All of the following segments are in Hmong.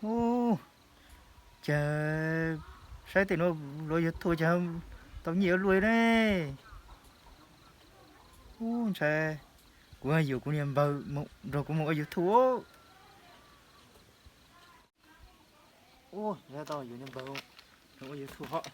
Ub, cas saib tej nuav lawv ua YouTube cas tau nyiaj ua luaj ne. Ub, ntshai kuv yuav kuv niag npawg nrog kuv mus ua YouTube. Ub, tau yuav niag npawg ua YouTube hov.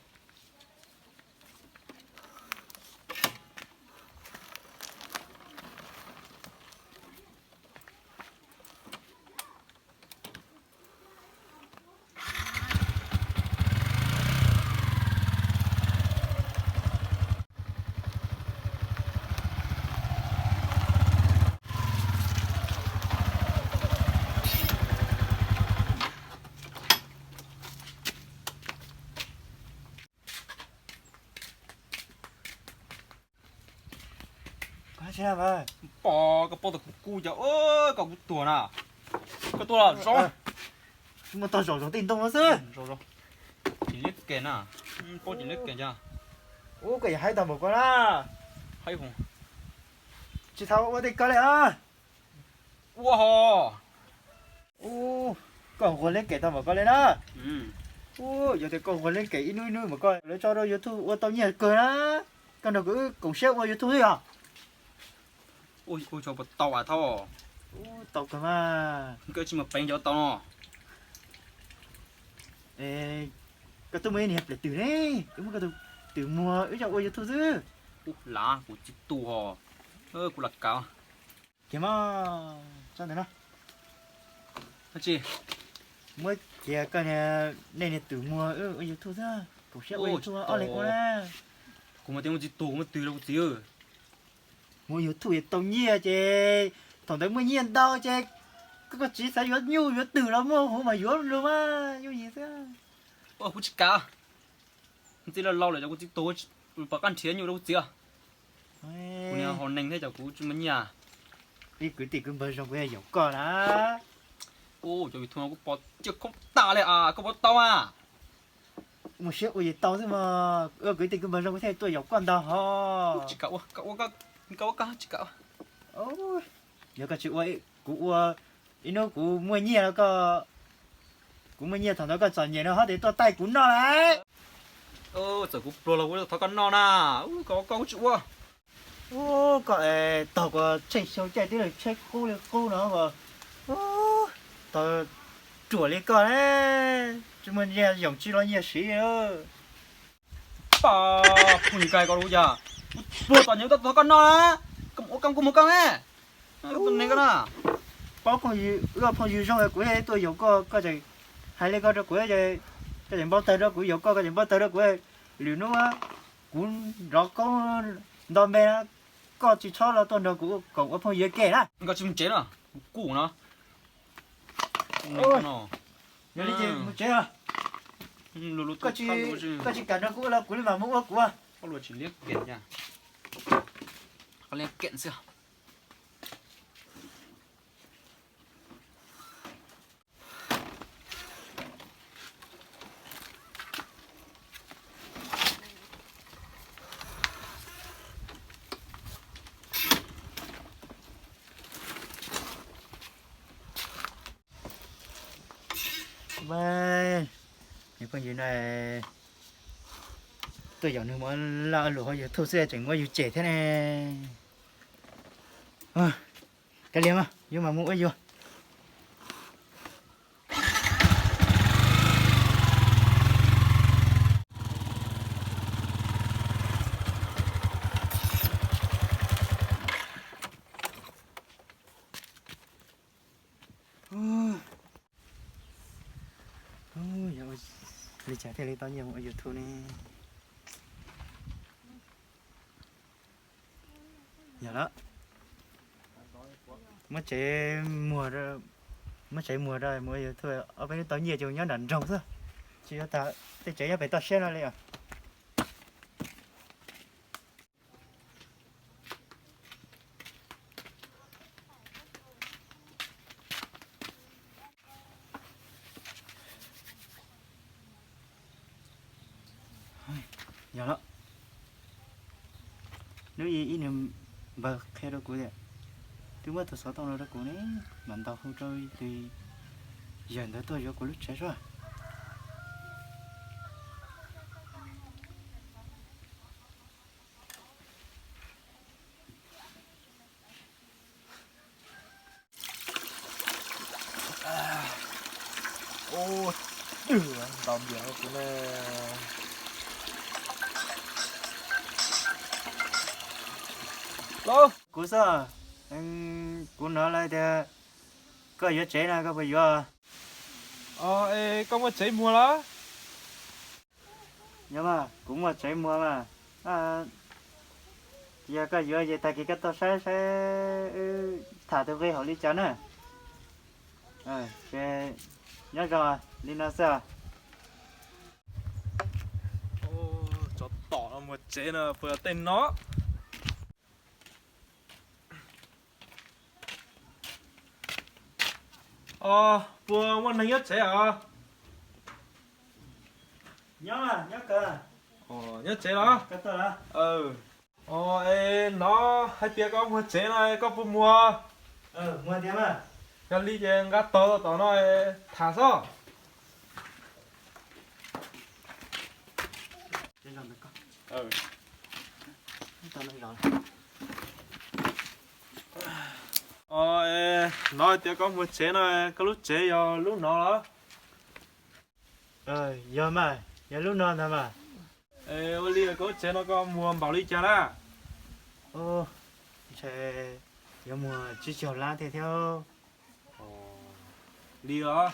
Pom koj paub tau kuv kuj cas, koj kuv tuag na. Koj tuaj los zoo. Muaj tog zaum zaum tej ntoo no xwb. Tsis liab kem na, paub tsis liab kem cas. Ub, koj yog haib tag npaum koj na. Haib hov. Tsis tau ua tej koj li os. Ua ho. Ub, koj nquag liab kem tag npaum koj li na. Ub, yog tias koj nquag liab kem ib hnub ib hnub npaum koj, lawv tso rau YouTube ua tau nyiaj kawg na. Koj nrog kuv wb koom siab ua YouTube xwb yog. Ua tau puas tau as Thaub? Ub, tau kawg mas. Koj tsis mus peev cov tau no. Koj twb muaj ib niag ples twm ne, wb muab koj tus twm muag wb coj ua YouTube xwb. Ub, lav kuv txiv tus ho, kuv lam kav. Kiag mas, tso ntawm no. Dab tsi? Muab kiag koj niag, nej niag twm muag wb ua YouTube xwb, koom siab ua YouTube ob leeg ua na. Kuv mas tsis muaj txiv tus, kuv muaj twm rau kuv txiv. Muaj YouTube tau nyiaj ces thaum ntawd muaj nyiaj ntau ces koj, koj txiv xav yuav nyuj yuav twm los muaj huv mas yuav lug mas yooj yim xwb. Kuv tsis kam. Txiv laus laus lawm, cov kuv txiv tuag, pom qab nrhiav nyuj rau kuv txiv. Kuv niag hau neeg thiab cov kuv tsis muaj nyiaj. Ib kwv tij kwv npawg zoo kuv yog yaum koj na. Ub, cov vim thu no kuv pom coj khoob tas li as, koj puas tau mas? Muaj siab ua yus tau xwb mas, ua kwv tij kwv npawg zoo kuv thiaj tuaj yaum koj ntag hos. Tsis kam ua, koj ua koj, koj ua koj tsis kam. Yog koj tsis ua, kuv ua, ib hnub kuv muaj nyiaj los koj, kuv muaj nyiaj thaum ntawd koj txom nyem no ho tias tuaj taij kuv noj lawm. Txawm kuv pluag los kuv thov koj noj na. Koj, koj tsis ua. Ub, koj es tog kuv tsheej xyoo caij twb tsheb qub li qub no, tog ruam li koj ne, tsis muaj nyiaj yoom tsis los nyiaj siv. Pab phooj ywg, koj lub yog kuv pluag txom nyem kuv tuaj thov koj noj na, koj mus ua koj kuv mus koj ne. Koj tus neeg koj na. Paub phooj ywg, wb ua phooj ywg zoo kuv thiaj tuaj yaum koj, koj tseem hais li koj rau kuv, koj tseem npau taws rau kuv, yaum koj koj tseem npau taws rau kuv. Lwm hnub kuv nrov koob nto npe na, koj tsis txhob los tuaj nrog kuv koom ua phooj ywg ke na. Koj tsis mus tsev no, kuv kuj no. Yog li ces mus tsev os. Koj tsis kam nrog kuv ua los kuv li mam mus ua kuv. Qhov luag tsis liab kem, qhov liab kem xwb. Niag phooj ywg no tuaj yaum nws mus laj lus hauv YouTube xwb tseem muab yus cem thiab ne. Kav liam mas, yuav mas mus ua yuav. Yog li cas thiaj li tau nyiaj mus ua YouTube ne? Yog lawm, muab tsev muag, muab tsev muag rau mus ua YouTube ob peb hnub tau nyiaj ces nyob nram nroog xwb, tsis yuav tag tej tsev nyob pem toj siab no li os. Yog lawm, hnub ib ib niag npawg qhia rau kuv tias twb muab tus xov tooj no rau kuv ne, mam ntaus hu rau tus Yawg ntawd tuaj yuav kuv lub tsev soj. Ua, ntaus npias kuv ne. Kuv xwb, kuv hnov lawv tias koj yuav tsev no koj puas yuav? Os, es koj muaj tsev muag los? Yog mas, kuv muaj tsev muag mas. Yog koj yuav ces tag kis koj tuaj saib saib wb tham tus nqi hauv li cas na. Ces nyob zoo, li no xwb. Tsov tom no muag tsev no puas yog tej no? Os, puas muaj neeg nyob tsev os? Nyob, nyob kawg. Nyob tsev los? Os, es hnov hais tias koj muag tsev no koj puas muag? Yog li ces nqa tog tom no tham xwb. Hnov hais tias koj muag tsev no koj lub tsev yog lub no los? Yog mas, yog lub no ntag mas. Ua li koj lub tsev no koj muag npaum li cas na? Ntshe yuav muag tsib caug lab thiab thiab. Li os.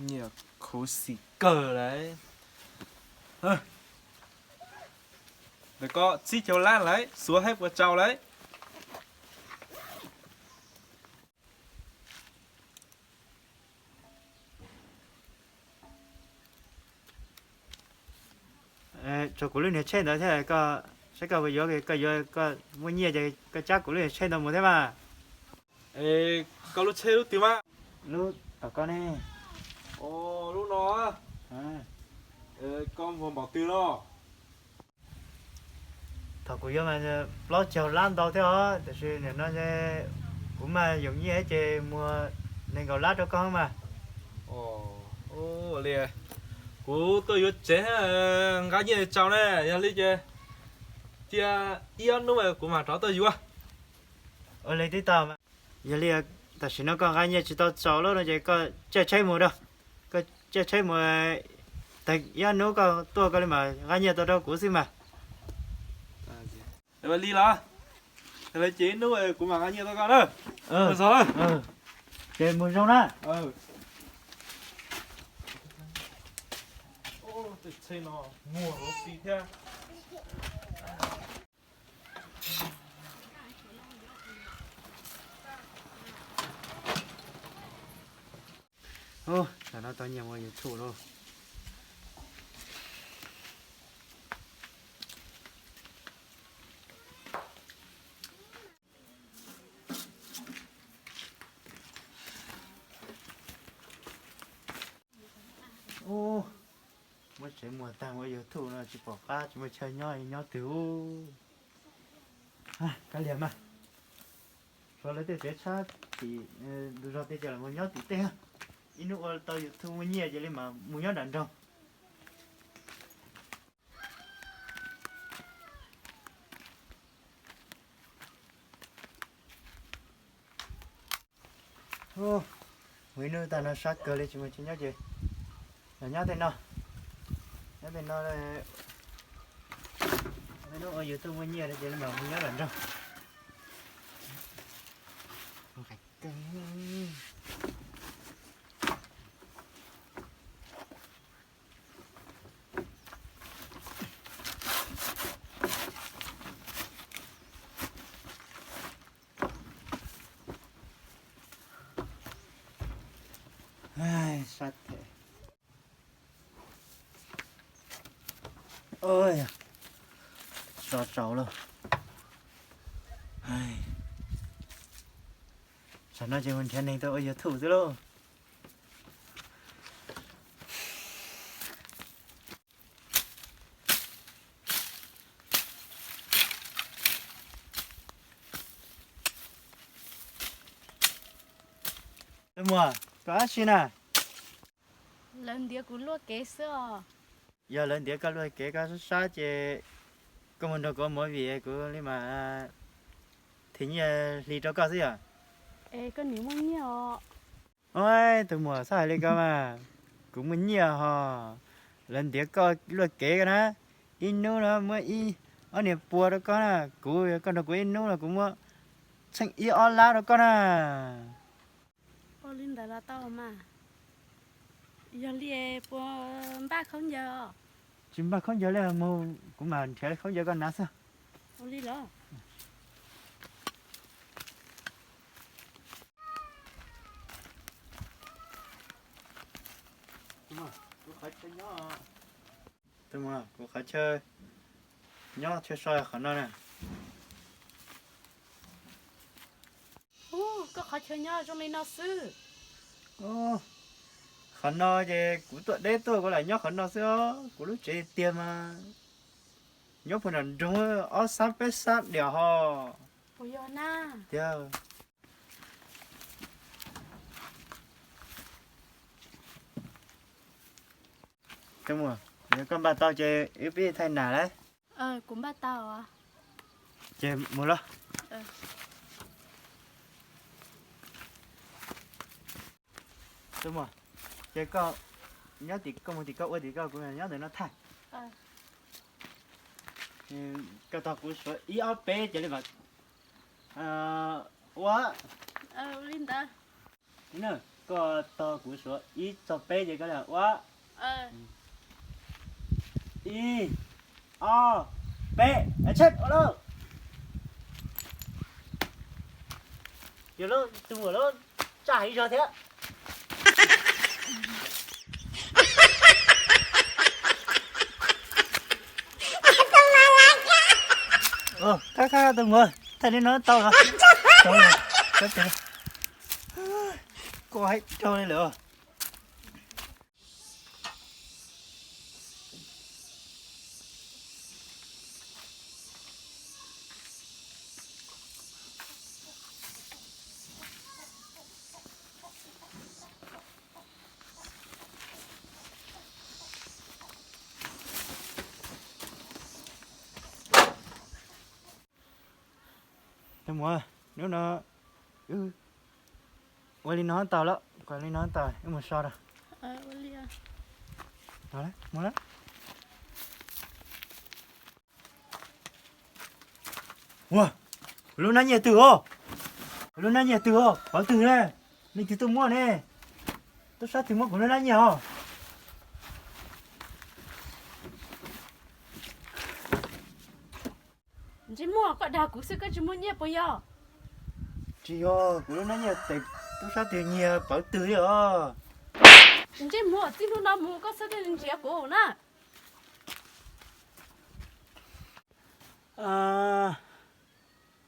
Nyiam khuv xim kawg lawm. Ntawm ko tsib caug lab lawm, xuav saib puas tsau lawm. Tso kuv lub niag tsheb ntawd thiab, koj saib koj puas yuav, koj yuav koj muaj nyiaj ces koj tsab kuv lub niag tsheb ntawd mus thiab mas. Es koj lub tsheb lub twg mas? Lub tom koj ne. Lub no. Koj muag npaum twg no? Thaum kuv yuav mas plaub caug lab ntau thiab os, tiam sis nim no kuv mas yoom nyiaj ces muag nees nkaum lab rau koj mas. Ua li, kuv tuaj yuav tsev, nqa nyiaj tsau ne, yog li ces cia ib ob hnub kuv mam rov tuaj yuav. Ua li tib tau mas. Yog li tam sim no koj nqa nyiaj tsis tau txaus lawm no ces koj caij tsheb mus rau, koj caij tsheb mus, tag ib ob hnub koj tuaj koj li mam nqa nyiaj tuaj rau kuv xwb mas. Li los, li ces ib hnub kuv mam nqa nyiaj tuaj koj na. Ces mus zoo na. Tej tsheb no muag hauv xi thiab. Tam no tau nyiam ua YouTube lauj. Muab tsev muag tag ua YouTube no tsis pom qab tsis muaj chaw nyob nyob twg ub. Kav liam mas, tso lawv tej tsev tshab tim ntug zos tej ces los mus nyob tim tej. Ib hnub ua tau YouTube muaj nyiaj ces li mas mus nyob nram nroog. Mus ib hnub tag no sab kawg li tsis muaj chaw nyob ces los nyob tej no. Nyob tej no, ib hnub ua YouTube muaj nyiaj ces li mas mus nyob nram nroog. Sab them. So tsaus lauj. Tsam no ces mus nrhiav neeg tuaj ua YouTube xwb lauj. Tus muam, koj ua dab tsi na? Lawv ntiav kuv luaj kev xwb os. Yog lawv ntiav koj luaj kev koj sab sab ces koj mus nrog kuv ua movie kuv li mas thim nyiaj hli rau koj xwb yom. Es koj niam muaj nyiaj os. Oj, tus muam txhob hais li ko mas, kuv muaj nyiaj hos. Lawv ntiav koj luaj kev ko na, ib hnub no muab ib ob niag pua rau koj na, kuv koj nrog kuv ib hnub no kuv muab tsheej ib ob lab rau koj na. Ua li ntawd los tau mas. Yog li puas npaj khaub ncaws? Tsis npaj khaub ncaws li, mus kuv mam nrhiav khaub ncaws koj hnav xwb. Ua li los. Tus muam, kuv qhov chaw nyob chaw so qhov no na. Ub, koj qhov chaw nyob zoo li no xwb. Qhov no ces kuv tuaj deb tuaj kuv lam nyob qhov no xwb os, kuv lub tsev tiag mas nyob puag nram nroog ob sab peb sab diam hos. Puas yog na? Tiag. Tus muam, yog koj npaj tau ces wb pib thaij nas lawm. Kuv npaj tau. Ces mus los. Tus muam, ces koj nyob tim, koj mus tim koj ua tim koj, kuv nyob ntawm no thaij. Koj tos kuv suav ib ob peb ces li mas ua. Li ntawd. Koj tos kuv suav ib txog peb ces koj li ua. Ib, ob, peb, action, ua lauj. Yog lub tus muam lub tsaj heev zog thiab. Koj, koj, tus muam, thaij li no tau los? Koj hais rau li lawm. Tus muam, hnub no wb ua li no tau lawm, ua li no tau, wb mus so rau. Ua, kuv lub hnab nyiaj twg os? Kuv lub hnab nyiaj twg os? Pov twg na? Leej twg tuaj muab ne? Tub sab twg muab kuv lub hnab nyiaj os? Ntsej muag, koj dag kuv xwb koj tsis muaj nyiaj puas yog? Tsis yog, kuv lub hnab nyiaj tes tub sab twg nyiag pov twg li os. Ntsej muag, txij hnub no mus koj txhob nrhiav kuv na.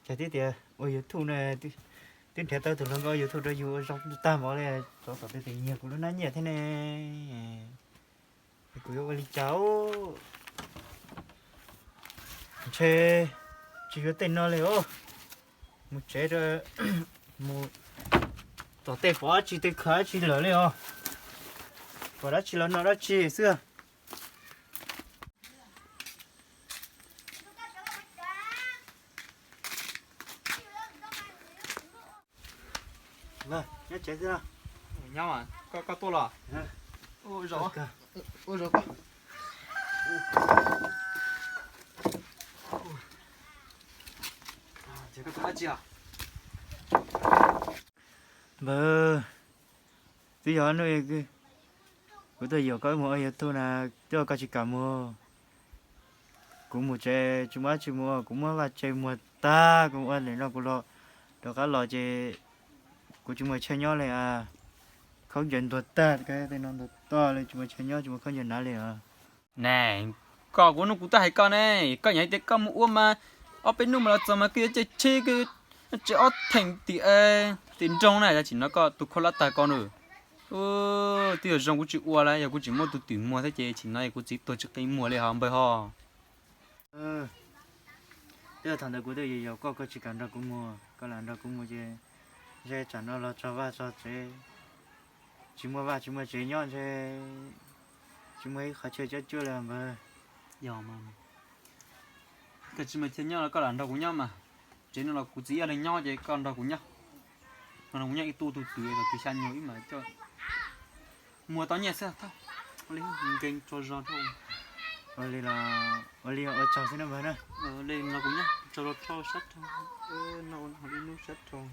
Cas tib tias ua YouTube ne, twb nrhiav tau tus hluas nkauj ua YouTube rau yus ua zoo tag npaum li, tsov tom tej tus nyiag kuv lub hnab nyiaj thiab ne. Kuv yuav ua li cas? Ntshe tsis yuav tej no li os. Mus tsev, mus tom tej pom dab tsi tej khav dab tsi lawm li os. Pom dab tsi los no dab tsi xwb. Nyob tsev xwb. Nyob, koj, koj tuaj los? Ua zog, ua zog koj. Ces koj tuaj dab tsi os? Npawg, twb yog hnub kuv tuaj yaum koj mus ua YouTube na, twb yog koj tsis kam mus. Kuv mus tsev tsis muaj dab tsi mus, kuv muab vaj tse muag tag, kuv ua ntawm no kuv los rov qab los ces kuv tsis muaj chaw nyob li. Khaub ncaws ntuag tag, tej no ntuag tag li, tsis muaj chaw nyob, tsis muaj khaub ncaws hnav li os. Ne, koj, kuv hnub kuv twb hais koj ne, koj yog hais tias koj mus ua mas ob peb hnub mas los txog mas koj yuav caij tsheb, koj tsev ob theem tim, tim nroog na, yog tsis no koj tus khaub hlab tag koj na. Twb yog zoo kuv tsis ua lawm, yog kuv tsis muab tus twm muag thiab ces tsis no kuv txiv tuag tsis qi muag li ho npawg ho. Twb yog thaum ntawd kuv twb yaum yaum koj, koj tsis kam nrog kuv mus, koj lam nrog kuv mus ces ze tsam no los tso vaj tso tsev. Tsis muaj vaj tsis muaj tsev nyob ntshe tsis muaj ib qhov chaw coj cuag li npawg. Yog mas, koj tsis muaj chaw nyob los koj lam nrog kuv nyob mas. Tsev no los kuv txiv ib leeg nyob ces koj nrog kuv nyob. Nrog kuv nyob ib tug tug twm kom twv xya nyuag ib mas coj mus tau nyiaj xwb thauj. Li nkees tsaug zog rau. Ua li los ua li ua tsaug xwb na npawg na. Li nrog kuv nyob tsaug zog rau sab rau. Noj ua li nub sab rau.